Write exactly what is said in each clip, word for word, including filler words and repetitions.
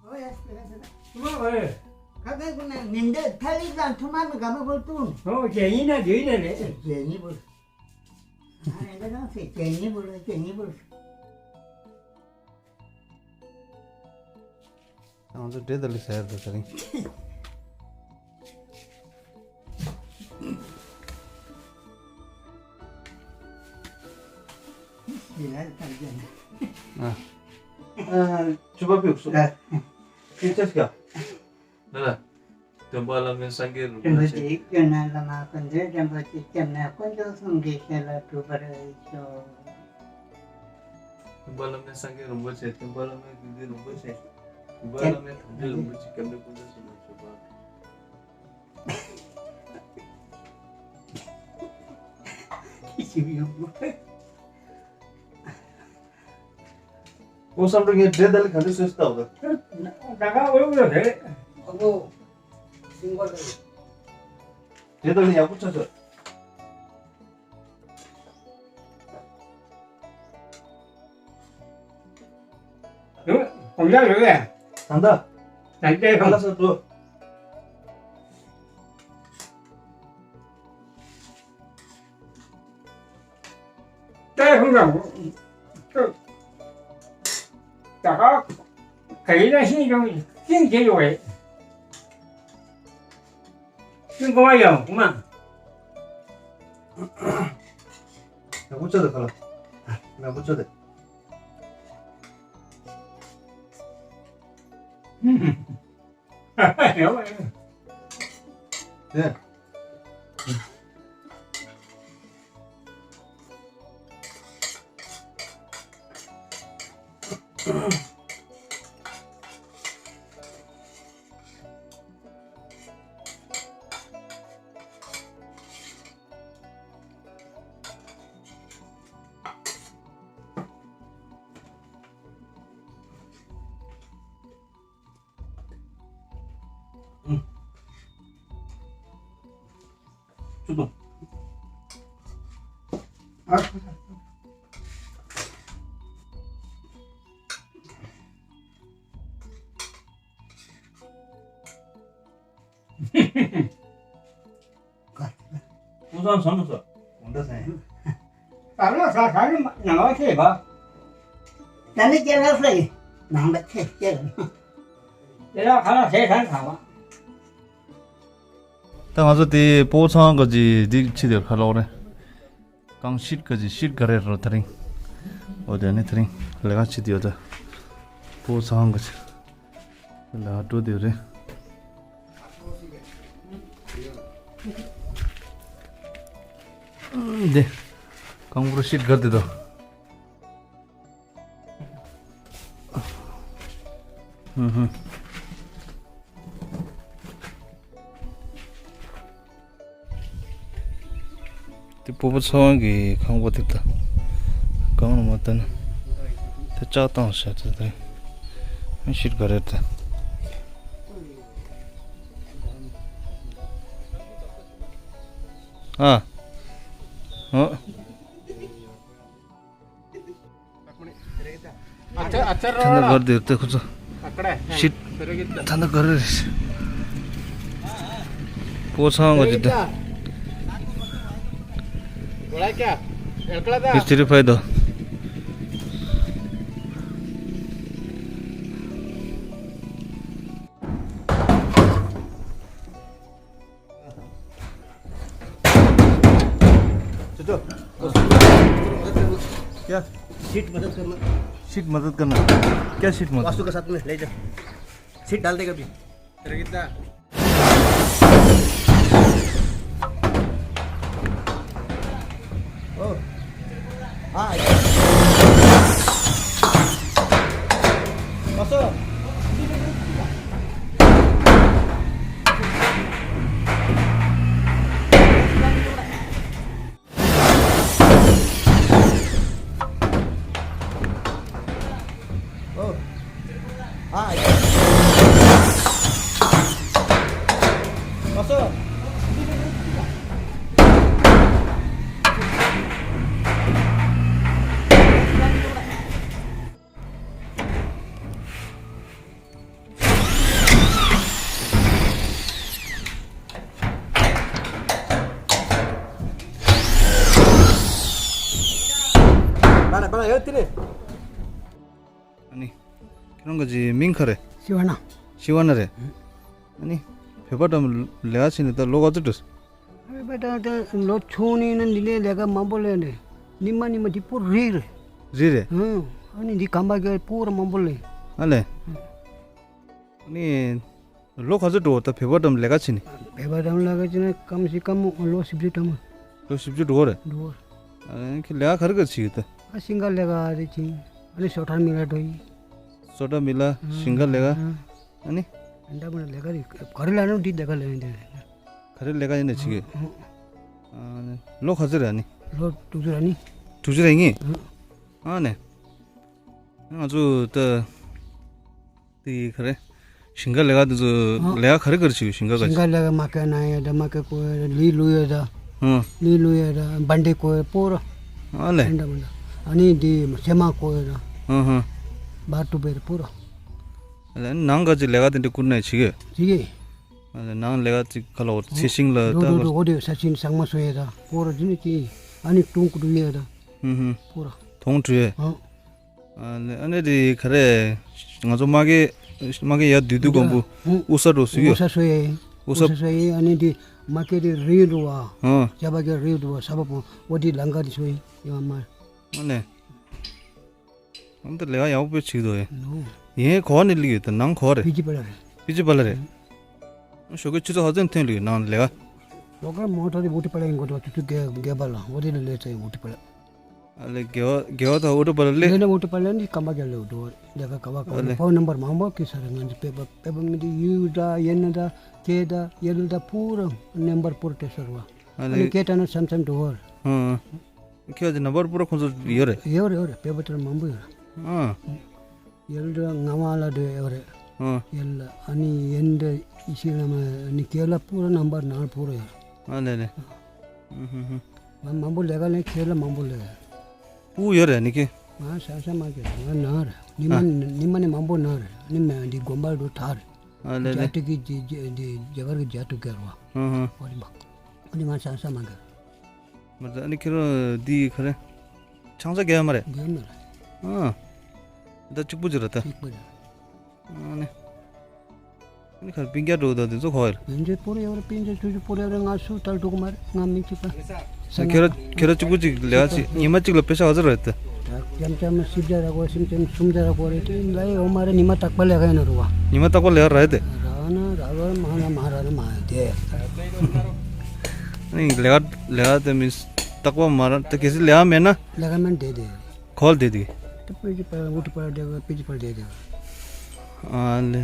ཁ་ཁ་ཁུ་ན་ཉིན་དེ་ཐ་ལི་དང་ཐུ་མ་མི་ག་མ་བོ་ཏུ། ཨོ་ཇེ་ཉི་ན་ཇེ་ཉི་ན་ལེ། ཇེ་ཉི་བོ། ཨ་ནི་འདི་རང་སེ་ཇེ་ཉི་བོ་ལ་ཇེ་ཉི་བོ། ང་ཚོ་འདྲེ་དང་ལི་ཟེར་དུ་དེ་རིང་། ཡིན་ལ་ལྟར་རྒྱན། ཨ། ཨ། ཆུ་བ་ཕུག་སོ། ཨ། ཁྱེད་ཅག་ག་ལ་ལ། སྟོན་པ་བླ་མེད་སངས་རྒྱས་རིན་པོ་ཆེ། རིན་པོ་ཆེ་སྐྱོན་ན་བླ་མ་ཀུན་འདུས་རིན་པོ་ཆེ་སྐྱབས་གནས་དཀོན་མཆོག་གསུམ་གྱི་ཞལ་ལ་སྒྲུབ་པར་ཤོག་སྟོན་པ་བླ་མེད་སངས་རྒྱས་རིན་པོ་ཆེ། སྟོན་པ་བླ་མེད་ཀུན་འདུས་རིན་པོ་ཆེ། སྟོན་པ་བླ་མེད་དམ་ཆོས་རིན་པོ་ཆེ་སྐྱབས་གནས་དཀོན་མཆོག་གསུམ་ལ་མཆོད་པ། ཨོ་བསམ་གྲུབ་ངས་འདྲེ་དང་ལི་ག་འདྲ་བཟོས་སུ་བལྟ་བ། ད་ག་འོས་འོས་རེད། ཨ་ཁོ། སིང་གོ་ལ། འདྲེ་དང་ལི་ཡག་པོ་ཆགས་ཆོག་ཡོད། གོམས་ཡག་ཡོད་པས། ད་ལྟ། ད་ལྟའི་ཁ་ལ་ས་འགྲོ། ལྟའི་ཁོང་ལ། ད་ག་ག་ཡིན་ན་ཤིང་ཅུང་ཤིང་བྱེད་ཡོད་པས། ཤིང་གོ་བ་ཡང་གོ་མ། ཡག་པོ་བྱས་ད་ཁ་ལ། ཡག་པོ་བྱས་ད། ཡག་པོ་ཡིན། དེ། ཅུ་དང་། ཨ། ཀུན་བཟང་བྱམས་སོ། གོང་ད་སེང་། ད་ལོ་ས་ས་རི་ནང་ལ་ཁེལ་བ། ད་ནི་ཁྱེད་ལ་ཧྲེ་ནང་ལ་ཁེལ་ཁེལ། དེ་ལ་ཁ་ལ་ཟས་ཐང་ཐང་བ། ད་ང་ཚོ་དེ་སྤོ་ཚང་གི་ཅི་འདི་ཕྱི་དེར་ཁ་ལོག་རེད། གང་ཤིད་ག་ཅི་ཤིད་ག་རེ་རོ་དེ་རིང་། འོ་དེ་ནི་དེ་རིང་ལས་ཀ་བྱེད་དུ་ཡོད་ད། སྤོ་ཚང་ག་ཅི། ལ་འགྲོ་དེ་རེད། འདི། གང་པོར་ཤིད་ག་དེ་དོ། ཧུམ་ཧུམ། དེ་སྤོ་བོ་ཚེ་དབང་གི་ཁང་པ་དེ་ད། གང་ལ་མ་བལྟ་ན། དེ་ལྕགས་བཏང་བཞག་དེ་དེ། ཤིད་ག་རེད་དེ། ཨ། ཨོ། ད་ནི་གར་དེ་དེ་ཁོ་ཚོ་ཤིད་ད་ནི་གར་རེད། སྤོ་ཚང་ག་ཅི་དེ་ཡིས་དེ་རི་ཕའི་དོ། चलो। क्या? शीट मदद करना। शीट मदद करना। क्या शीट मदद? वास्तु का साथ में ले जा। शीट डाल देगा अभी। तेरा कितना? ओ। हाँ। वास्तु। ཨ་ནི། ཁྱེད་རང་གི་མིང་ག་རེ། ཤི་བ་ན། ཤི་བ་ན་རེད། ཨ་ནི། བོད་པ་འགྲམ་ལས་ཀ་བྱས་ནས་ད་ལོ་ག་ཚོད་འགྲོ། བོད་པ་འགྲམ་ད་ལོ་ཆུང་ནས་ནི་འདི་ལས་ལས་ཀ་མང་པོ་ལས་ནས། ཉི་མ་ཉི་མ་འདི་པུ་རི་རེད། རི་རེད། ཨ་ནི་འདི་གམ་པ་གི་པུ་ར་མང་པོ་ལས། ཨ་ལས། ཨ་ནི། ལོ་ག་ཚོད་འགྲོ་བ་ད་བོད་པ་འགྲམ་ལས་ཀ་བྱས་ནས། བོད་པ་འགྲམ་ལས་ཀ་བྱས་ནས་ཀམ་སེ་ཀམ་ལོ་བཞི་བཅུ་འགྲོ་མ། ལོ་བཞི་བཅུ་འགྲོ་བ་རེད། འགྲོ་བ། ཨ་ཁྱེད་ལས་ཀ་ག་རེ་ག་རེ་བྱེད་ཀྱི་ད། ཨ་ཤིང་ཀ་ལས་ཀ་རེ་བྱེད། ཨ་ནི་སོ་ཊར་མི་ལ་འགྲོ་ཡི། སོ་ཊར་མི་ལ་ཤིང་ཀ་ལས་ཀ་ཨ་ནི། འདྲ་མི་འདྲ་ལས་ཀ་རེ་ག་རེ་ལས་ན་འདི་ལས་ཀ་ལས་ཡིན་དེ། ག་རེ་ལས་ཀ་ཡིན་ན་བྱེད་ཀྱི། ཨ་ནི་ལོ་ག་ཚོད་རེད་ཨ་ནི། ལོ་དྲུག་ཅུ་རེད་ནི། དྲུག་ཅུ་རེད་ངེས། ཨ་ནི། ང་ཚོ་ད། དེ་ག་རེ། ཞིང་ཁ་ལས་ཀ་དེ་ཚོ་ཨ། ལས་ཀ་ག་རེ་ག་རེ་བྱེད་ཀྱི་ཞིང་ཁ་ག་ཞིང་ཁ་ལས་ཀ་མ་ཀ་ན་ཡོད་ད་མ་ཀ་ཀོ་ཡོད་ད་ལི་ལུ་ཡོད་ད། ཨ། ལི་ལུ་ཡོད་ད་བན་ཌེ་ཀོ་ཡོད་པོ་ར། ཨ་ལས། ཨ་འདྲ་མ་འདྲ། ཨ་ནི་འདི་སེ་མ་ཀོ་ཡོད་ད། ཨ་ཧ། བར་དུ་བེར་པོ་ར། ཨ་ལས་ནང་ག་ཅིག་ལས་ཀ་དེ་འདྲ་བསྐུར་ན་བྱེད་ཀྱི། བྱེད་ཀྱི། ཨ་ལས་ནང་ལས་ཀ་ཅིག་ག་ལ་འོ་ཚེ་ཤིང་ལ་ད་འགྲོ་འགྲོ་འགྲོ་འོ་དེ་ས་ཆེན་ཚང་མ་བཟོ་ཡོད་ད་པོ་ར་དེ་ནི་ཅི། ཨ་ནི་ཀྲུང་ཀུ་ཀྲུང་ཡོད་ད། ཧུམ་ཧུམ། པོ་ར། དོང་བྲུས། ཨ། ཨ་ནི་དེ་ག་རེ། ང་ཚོ་མ་གི་མ་གི་ཡར་སྡོད་དུས་གོང་བུ་ཨུ་ས་འགྲོ་ཟེར་གི། ཨུ་ས་སོ་ཡེ། ཨུ་ས། ཨུ་ས་སོ་ཡེ་ཨ་ནི་དེ་མ་གི་དེ་རི་འགྲོ་བ། ཨ། ཇ་བ་གི་རི་འགྲོ་བ་ས་བ་པོ་འོ་དེ་ལང་ཀ་དེ་སོ་ཡེ་ཡོད་མ། ཨ་ནི། ཨ་ནི་ལས་ཀ་ཡག་པོ་བྱེད་འདུག་ཨེ། ཡིན་གོ་བ་ནས་སླེབས་ཡོད་དེ་ནང་གོ་བ་རེད། པི་ཅི་པ་ལ་རེད། པི་ཅི་པ་ལ་རེད། ཞོགས་ཀས་ཆུ་ཚོད་ཧ་ཙང་ཐོན་ལུས་ནང་ལས་ཀ། ལོ་ཀ་མོ་ཊ་དེ་འུ་ཏི་པ་ལ་ཡིན་དགོས་འདུག་ཆུ་ཚོད་བརྒྱད་བརྒྱད་པ་ལ་འོ་དེ་ལ་སླེབས་ཚེ་འུ་ཏི་པ་ལ། ཨ་ལས་དགེ་བ་དགེ་བ་དང་འུ་ཏི་པ་ལ་སླེབས། སླེབས་ན་འུ་ཏི་པ་ལ་ནི་ཀམ་པ་རྒྱབ་ལ་འགྲོ་བ་ལས་ཀ་ག་བ་ག་བ་ཨ་ལས། ཕོན་ནམ་བར་མང་པོ་ཁྱེར་ས་རེད། ང་ཚོ་པེ་པ་པེ་པ་མི་དེ་ཡུ་དང་ཡེ་ན་དང་ཀེ་དང་ཡེ་ལུ་དང་པུ་ར་ནམ་བར་པུ་ར་སྤྲད་ས་རེད་བ། ཨ་ཨ་ནི་ལས། ཀེ་ད་ན་མཚམས་མཚམས་འགྲོ་བ་རེད། ཨ་ཨ། ཁྱེད་ཀྱི་ནམ་བར་པུ་ར་ཁོང་ཚོ་ཡོད་རེད། ཡོད་རེད་ཡོད་རེད། པེ་པ་དེ་ལ་མང་པོ་ཡོད་རེད། ཨ། ཡལ་འདྲ་ང་མ་ལ་འདྲ་ཡོད་རེད། ཨ། ཡལ་ལ་ཨ་ནི་ཡན་འདྲ་ཡི་ཤི་ལ་མ་ཨ་ནི་ཀེ་ལ་པུ་ར་ནམ་བར་ནང་པུ་ར་ཡོད། ཨ་ལེ་ལེ། ཨ་ཧུ་ཧུ། ང་མང་པོ་ལས་ཀ་ལས་ཁྱེད་ལ་མང་པོ་ལས། པུ་ཡོད་རེད་ནི་ཀེ། ང་ས་ས་མ་ཀེ་ང་ནང་རེད། ནི་མ་ཨ། ནི་མ་ནི་མང་པོ་ནང་རེད། ནི་མ་འདི་དགོན་པ་རུ་ཐར། ཨ་ལེ་ལེ། རྒྱ་ཏི་གི་འདི་འདི་རྒྱ་གར་གི་རྒྱ་ཏུ་ཀེ་ར་བ། ཨ་ཧ། ཨོ་རི་མ། ཨ་ནི་ང་ས་ས་མ་ཀེ། མ་ད་ཨ་ནི་ཁྱེད་རང་འདི་ག་རེ། ཆང་ས་རྒྱག་ཡ་མ་རེད། རྒྱག་མ་རེད། ཨ། ད་གཅིག་པུ་ཅིག་རེད་ད། གཅིག་པུ་རེད། ཨ་ནི། ཨ་ནི་ཁར་སྤུན་ཀྱག་འགྲོ་ད་དེ་ཚོ་ག་བ་ཡོད། སྤུན་ཀྱག་པོ་རེ་ཡོད་རེད། སྤུན་ཀྱག་ཆུ་ཆུ་པོ་རེ་ཡོད་རེད། ང་སུ་ལྟར་འགྲོ་གི་མ་རེད། ང་མི་གཅིག་པ། ས་ཁྱེད་རང་ཁྱེད་རང་གཅིག་པུ་ཅིག་ལས་ཀ་ཅིག་ཉི་མ་གཅིག་ལ་པེ་ཤ་ག་ཚོད་རེད་དེ། ཡང་ཅམ་སིབ་ཇ་ར་གོ་སིམ་ཅམ་སུམ་ཇ་ར་གོ་རེད་དེ་ལ་ཡོད་མ་རེད། ཉི་མ་རྟག་པ་ལས་ཀ་ཡིན་ན་རུ་བ། ཉི་མ་རྟག་པ་ལས་ཀ་ར་ཡོད་དེ། ར་ན་ར་བ་མ་ན་མ་ར་ན་མ་དེ། ཨ་ནི་ལས་ཀ་ལས་ཀ་དེ་མི་རྟག་པ་མ་ར་དེ་གལ་སྲིད་ལས་ཀ་མེད་ན། ལས་ཀ་མེད་དེ་དེ། གོལ་དེ་དེ། དེ་པེ་ཅི་པ་འུ་ཏི་པ་དེ་པེ་ཅི་པ་དེ་དེ། ཨ་ལེ།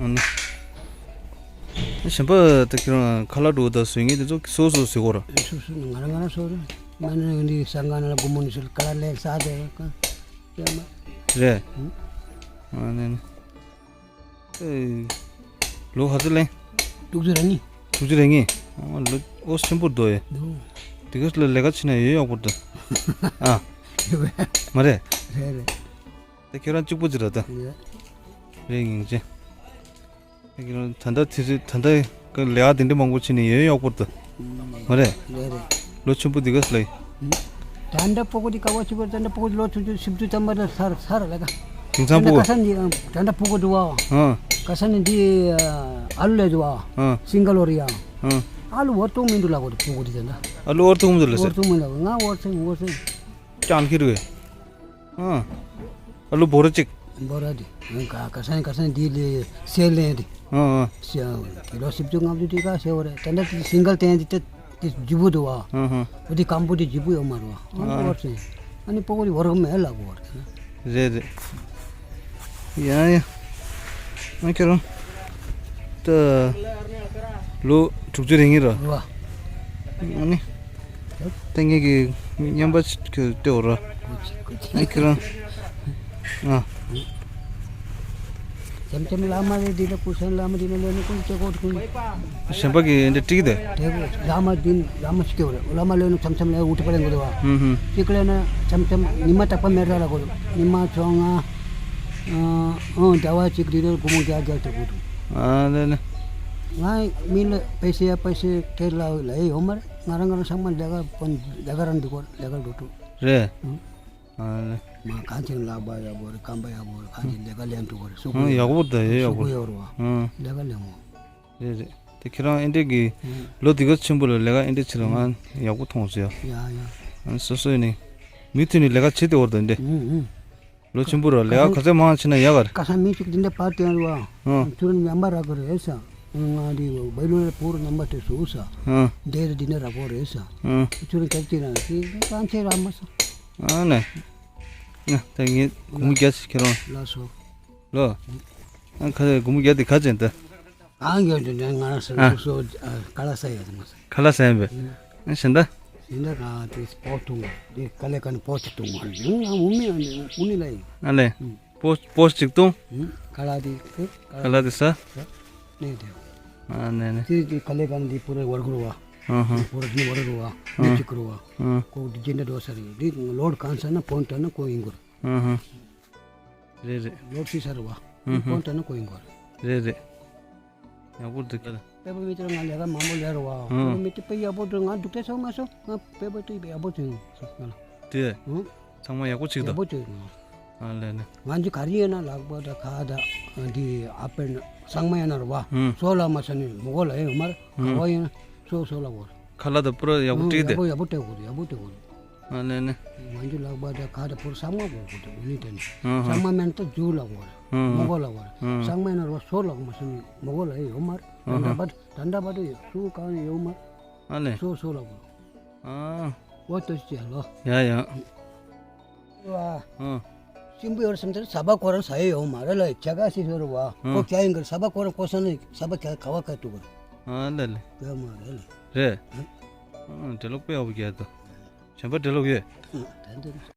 ཨ་ནི། གཞན་པ་ད་ཁྱེད་རང་ཁ་ལག་འགྲོ་ད་བཟོས་ངེས་དེ་ཚོ་སོ་སོ་བཟོས་གོ་ར། སོ་སོ་ང་རང་ང་རང་བཟོ་ར། མ་ནི་འདི་ས་འགའ་ན་ལ་སྒོར་མོ་ནི་སུ་ཁ་ལག་ལས་ས་དེ་ཀ་ཡ་མ། རེད། ཨ་ནི། ཨེ། ལོ་ག་ཚོད་ལེན། དྲུག་ཅུ་རེ་གཉིས། དྲུག་ཅུ་རེ་གཉིས། ཨ་ལོ་ཨོ་ཆེན་པོ་འདུག་ཨེ། འདུག་དེ་ག་ལ་ལས་ཀ་བྱེད་ན་ཡོད་ཡག་པོ་འདུག་ཨ། ཡོད་པས། མ་རེད། རེད་རེད། དེ་ཁྱེད་རང་གཅིག་པོ་ཅིག་རེད་ད། རེད། རེད་ངེས་ཅན། དེ་ཁྱེད་རང་ད་ལྟ་དེ་ཚོད་ད་ལྟ་ག་ལས་ཀ་དེ་འདྲ་མང་པོ་བྱེད་ནས་ཡོད་ཡག་པོ་འདུག་མ་རེད། རེད་རེད། ལོ་ཆེན་པོ་འདི་ག་ལ་ཡིན། ད་ལྟ་སྤུ་གུ་འདི་ཀ་བ་ཆུ་བར་ད་ལྟ་སྤུ་གུ་ལོ་ཆུང་ཆུང་བཞི་བཅུ་ཙམ་པ་ད་སར་སར་ལ་ད། དེང་སང་སྤུ་གུ། ད་ལྟ་ཁ་སང་འདི་ད་ལྟ་སྤུ་གུ་འདུག་བ། ཨ། ཁ་སང་ནི་འདི་ཨ་ལུ་ལས་འདུག་བ། ཨ། སིང་ག་ལོར་ཡ། ཨ། ཨ་ལུ་འོར་གཏོང་མི་འདུག་ལ་གོ་སྤུ་གུ་འདི་ད་ལྟ། ཨ་ལུ་འོར་གཏོང་མི་འདུག་ལ་འོར་ཟེར། གཏོང་མི་འདུག་ང་འོར་སེང་འོར་སེང་། ཅང་ཁྱི་རུ། ཨ། ཨ་ལུ་འབོ་ར་གཅིག་འབོ་ར་འདི། ཨ་ག་ག་སང་ག་སང་འདི་ལས་སེ་ལེན་འདི། ཨ་ཨ། སེ་ཨ། ལོ་བཞི་བཅུ་ལྔ་བཅུ་འདི་ག་སེ་བ་རེད། ད་ལྟ་འདི་སིང་གལ་ཏན་འདི་ཏེ་འདི་ཇི་བུ་འདུག་བ། ཨ་ཧ། འོ་འདི་སྐམ་པོ་འདི་ཇི་བུ་ཡོད་མ་རེད་བ། ཨ་ཨ། འབོ་ར་སེ། ཨ་ནི་སྤུ་གུ་འདི་བོར་གི་མེད་ལ་གོ་བ་རེད། རེད་རེད། ཡ་ཡ། ཨ་ཁྱེད་རང་། ད། ལོ་དྲུག་ཅུ་རེ་གཉིས་ར། རེད་བ། ཨ་ནི། ད་ངེད་ཀྱི་མཉམ་པ་ཞིག་གི་ལྟེ་བ་ར། ཨ་ཁྱེད་རང་། ཨ། ལྕམ་ལྕམ་བླ་མ་རེད་འདི་ལ་ཀུ་ཤ་བླ་མ་འདི་ལ་ལོ་ནི་ཀུན་ལྕེ་ཀོ་ཐུང་། གཞན་པ་གི་འདི་བྲིས་ཏེ། དེ་བླ་མ་འདི་བླ་མ་ཞིག་ལྟེ་བ་རེད། བླ་མ་ལོ་ནི་ལྕམ་ལྕམ་ལ་འུ་ཐུག་པ་ལེན་དགོས་དེ་བ། ཧུམ་ཧུམ། གཅིག་ལ་ན་ལྕམ་ལྕམ་ཉི་མ་རྟག་པ་མེད་ར་ལ་གོ། ཉི་མ་བཅོ་ལྔ། ཨ་ཟླ་བ་གཅིག་རེ་རེ་སྒོར་མོ་བརྒྱ་བརྒྱ་སྤྲད་དགོས་འདུག་ཨ་ལེ་ལེ། ང་མི་ལ་པེ་སེ་ཡ་པེ་སེ་ཁྲལ་ལ་ལ་ཡོད་མ་རེད། ང་རང་ང་རང་ཚང་མ་ལས་ཀ་པོ་ལས་ཀ་རང་འདི་གོ་ལས་ཀ་འགྲོ་ཐུབ། རེད། ཨང་། ཨ་ལེ། མ་གང་ཅིག་ལག་པ་ཡག་པོ་རེད། རྐང་པ་ཡག་པོ་རེད། གང་ཅིག་ལས་ཀ་ལས་འགྲོ་གི་རེད། སུ་གུ་ཨང་། ཡག་པོ་ད་ཡོད། ཡག་སུ་པོ་གུ་རེད། ཡོད་རེད་བ། ཨང་། ལས་ཀ་ལས་མོ། རེད་རེད། དེ་ཁྱེད་རང་ཨེ་འདྲས་ཀྱི་ཨང་། ལོ་འདི་ག་ཆེན་པོ་ལ་ལས་ཀ་ཨེ་འདྲས་བྱེད་ལ་ང་ཡག་པོ་མཐོང་སོང་ཡ། ཡ་ཡ། ཨང་། སོ་སོ་ནི་མུ་མཐུད་ནས་ལས་ཀ་བྱེད་དེ་འོར་ད་ཨེ་འདྲས། ཨང་ཨང་། ལོ་ཆེན་པོ་ར་ལས་ཀ་ག་ཚད་མང་བྱེད་ན་ཡག་ག་རེད། ཀ་ས་མི་གཅིག་འདི་འདྲ་པར་བསྟན་རེད་བ། ཨང་། ཁྱོད་རང་ཉམས་པ་རག་གི་རེད་ས། ང་འདི་བའི་ལོ་ལ་བོར་ཉམས་པ་དེ་སུ་ས། ཨང་། འདི་རེད་འདི་འདྲ་རག་གི་རེད་ས། ཨང་། ཁྱོད་རང་སྐབས་གཅིག་རང་གི་གང་ཚེ་རག་མ་ས། ཨ་ནི། ང་ད་ངས་སྒོར་མོ་བརྒྱ་ཞིག་ཁྱེར་རོགས། ལགས་སོ། ལོ། ཨ་ཁ་སྒོར་མོ་བརྒྱ་དེ་ག་ཚད་འདི། གང་ཡོད་དུ་ནས་ང་རང་སོ་ཨ། སོ་སོ་ཨ་ཁ་ལག་ཟ་ཡོད་དུ་མ་ཟ། ཁ་ལག་ཟ་ཡོད་པས། ཨ་གཞན་དག་གཞན་དག་ག་དེ་སྤོ་བཏུང་བ་དེ་དཀའ་ལས་ཁག་ནས་སྤོ་ཅིག་བཏུང་བ་རེད། ཡང་ཡང་འུ་མི་ཡང་ནས་འུ་ནི་ལ་ཡིན། ཨ་ལས། ཨུ། སྤོ་སྤོ་ཅིག་བཏུང་། ཨུ། ཁ་ལག་དེ་ཁ་ཁ་ལག་དེ་ཟ། ཟ། ནས་དེ། ཨ་ནས་ནས། དེ་དེ་དཀའ་ལས་ཁག་ནས་དེ་པུ་ར་བར་གུ་རུ་བ། ཨ་ཧ། པུ་ར་ནི་བར་གུ་རུ་བ། ཨ། ནི་ཅིག་གུ་རུ་བ། ཨ། ཁོ་དེ་རྗེས་འདྲ་འགྲོ་ས་རེད། དེ་ལོ་གང་ས་ན་ཕོན་ཏྲ་ན་ཁོ་ཡིན་གུ་རུ། ཨ་ཧ། རེད་རེད། ལོ་ཁྲི་ས་རུ་བ། ཨུ་ཧུ། ཕོན་ཏྲ་ན་ཁོ་ཡིན་གོ་རེད། རེད་རེད། ཡག་པོ་འདུག་ག་ལ། དཔེ་པོ་མི་ཚོར་ང་ལས་ཀ་མང་པོ་ལས་རུ་བ། ཨུ། དཔེ་པོ་མི་ཚོ་དཔེ་ཡག་པོ་འདུག་ང་འདུག་སྟེ་ཚང་མ་སོ་ང་དཔེ་པོ་དེ་ཡག་པོ་བྱུང་སོ་ང་ལ། དེ། ཨུ། ཚང་མ་ཡག་པོ་ཅིག་ཡག་དང་། པོ་བྱུང་ང་། ཨ་ལས་ནས། ང་ཚོ་ག་རེ་ཡོད་ན་ལག་པ་དང་ཁ་དང་འདི་ཨ་པེ་ན་ཚང་མ་ཡོད་ན་རུ་བ། ཨུ། སོ་ལ་མ་ས་ནི་མོ་གོ་ལ་ཡོད་མ་རེད། ཨུ། ག་བ་ཡོད་ན་སོ་སོ་ལ་གོ་རེད། ཁ་ལག་དང་པུ་ར་ཡག་པོ་ཨུ། བཀྲིས་ཏེ། ཡག་པོ་ཡག་པོ་སྤྲད་དགོས་རེད། ཡག་པོ་སྤྲད་དགོས་རེད། ཨ་ལས་ནས། ང་ཚོ་ལག་པ་དང་ཁ་དང་པུ་ར་ཚང་མ་དགོས་དགོས་འདུག་ཨ་ནི་དེ་ནི། ཨ་ཧ། ཚང་མ་མེད་ན་ད་རྫུ་ལ་གོ་རེད། ཨ་ཧ། མོ་གོ་ལ་གོ་རེད། ཨ་ཧ། ཚང་མ་ཡིན་ན་རོ་སོ་ལ་གོ་མ་སོང་ནི་མོ་གོ་ལ་ཡོད་མ་རེད། ཨ་ཧ། ད་འདྲ་པ་ད་འདྲ་པ་ད་ཡོད་སུ་གང་ཡོད་མ་རེད། ཨ་ལས། སོ་སོ་ལ་གོ། ཨ། འོ་ཏོ་ཅི་ལོ། ཡ་ཡ། ཨ། གཅིན་པོ་ཡོད་སེམས་ཚེ་ཟ་བ་ཁོ་རང་ཟ་ཡི་ཡོད་མ་རེད་ལ་ཇ་ག་སི་ཤོར་བ། ཨ། ཁོ་ཀྱ་ཡིན་གར་ཟ་བ་ཁོ་རང་ཁོ་ས་ནི་ཟ་བ་ཀྱ་ག་བ་ཀ་ཏུ་གར། ཨ་ལ་ལ། ཡོད་མ་རེད་ལ། རེད། ཨ། འབྲེལ་ལོག་དཔེ་ཡག་པོ་རྒྱག་འདུག་གཞན་པ་འབྲེལ་ལོག་ཡོད། ཨ། ད་འདི།